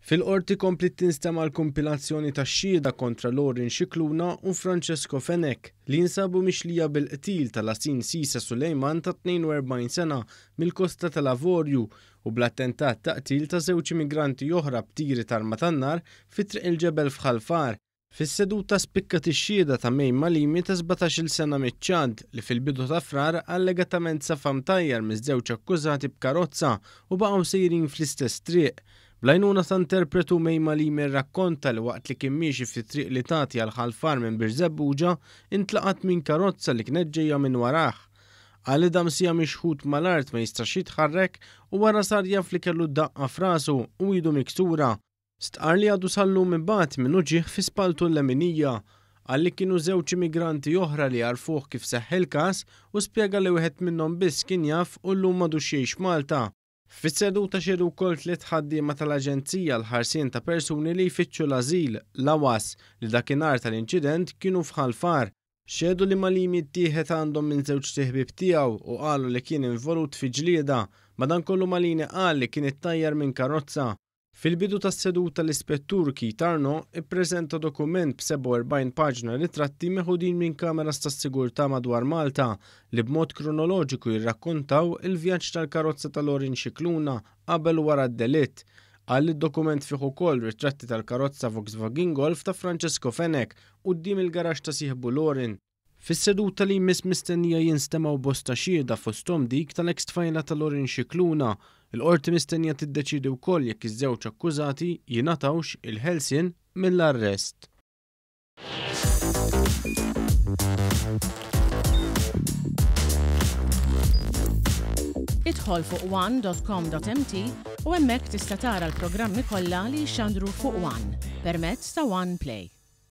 Fil-Qorti kompliet tinstema' l-kumpilazzjoni tax-xhieda kontra Lauren Scicluna u Francesco Fenech li jinsabu mixlija bil-qtil ta' Lassine Sisa Suleiman ta' 42 sena mill-Kosta tal-Avorju u bl-attentat ta' qtil ta' żewġ immigranti oħra b'tiri t'arma tan-nar fi Triq il-Ġebel f'Ħal Far. Fis-seduta spikkat ix-xhieda ta' May Malimi ta' 17-il sena miċ-Ċad li fil-bidu ta' Frar allegatament safa mtajjar miż-żewġ akkużati b'karozza u baqgħu sejrin fl-istess triq. Bl-għajnuna ta' interpretu May Malimi rrakkonta li waqt li kien miexi fit-triq li tagħti għal Ħal Far minn Birżebbuġa intlaqat minn karozza li kienet ġejja minn warah. Qal li dam siegħa mixħut mal-art ma jistax jitħarrek u wara sar jaf li kellu daqqa f'rasu u idu miksura. Stqarr li għadu sal-lum ibati minn uġigħ fi spalltu l-leminija. Qal li kienu żewġ immigranti oħra li għarfuh kif seħħ il-każ u spjega li wieħed minnhom biss kien jaf u llum m'għadux jgħix Malta. Fis-seduta xehdu wkoll tliet ħaddiema tal-Aġenzija għall-Ħarsien ta' Persuni li Jfittxu l-Ażil, l-AWAS, li dakinhar tal-inċident kienu f'Ħal Far. Xehdu li Malimi ttieħed għandhom minn żewġt iħbieb tiegħu u qalu li kien involut fi ġlieda. Madankollu Malini qal li kien ittajjar minn karozza. Fil-bidu tas-seduta l-Ispettur Keith Arnaud ippreżenta dokument b'47 paġna ritratti meħudin minn kameras tas-sigurtà madwar Malta li b'mod kronoloġiku jirrakkontaw il-vjaġġ tal-karozza ta' Lorin Scicluna qabel u wara d-delitt. Qal li d-dokument fih ukoll ritratti tal-karozza Volkswagen Golf ta' Francesco Fenech quddiem il-garaxx ta' sieħbu Lorin. Fis-seduta li jmiss mistennija jinstemgħu bosta xhieda fosthom dik tal-eks tfajla ta' Lorin Scicluna. Il-Qorti mistennija tiddeċiedi wkoll jekk iż-żewġ akkużati jingħatawx il-ħelsien mill-arrest. Idħol fuq one.com.mt u hemmhekk tista' tara l-programmi kollha li jixxandru fuq One permezz ta' One Play.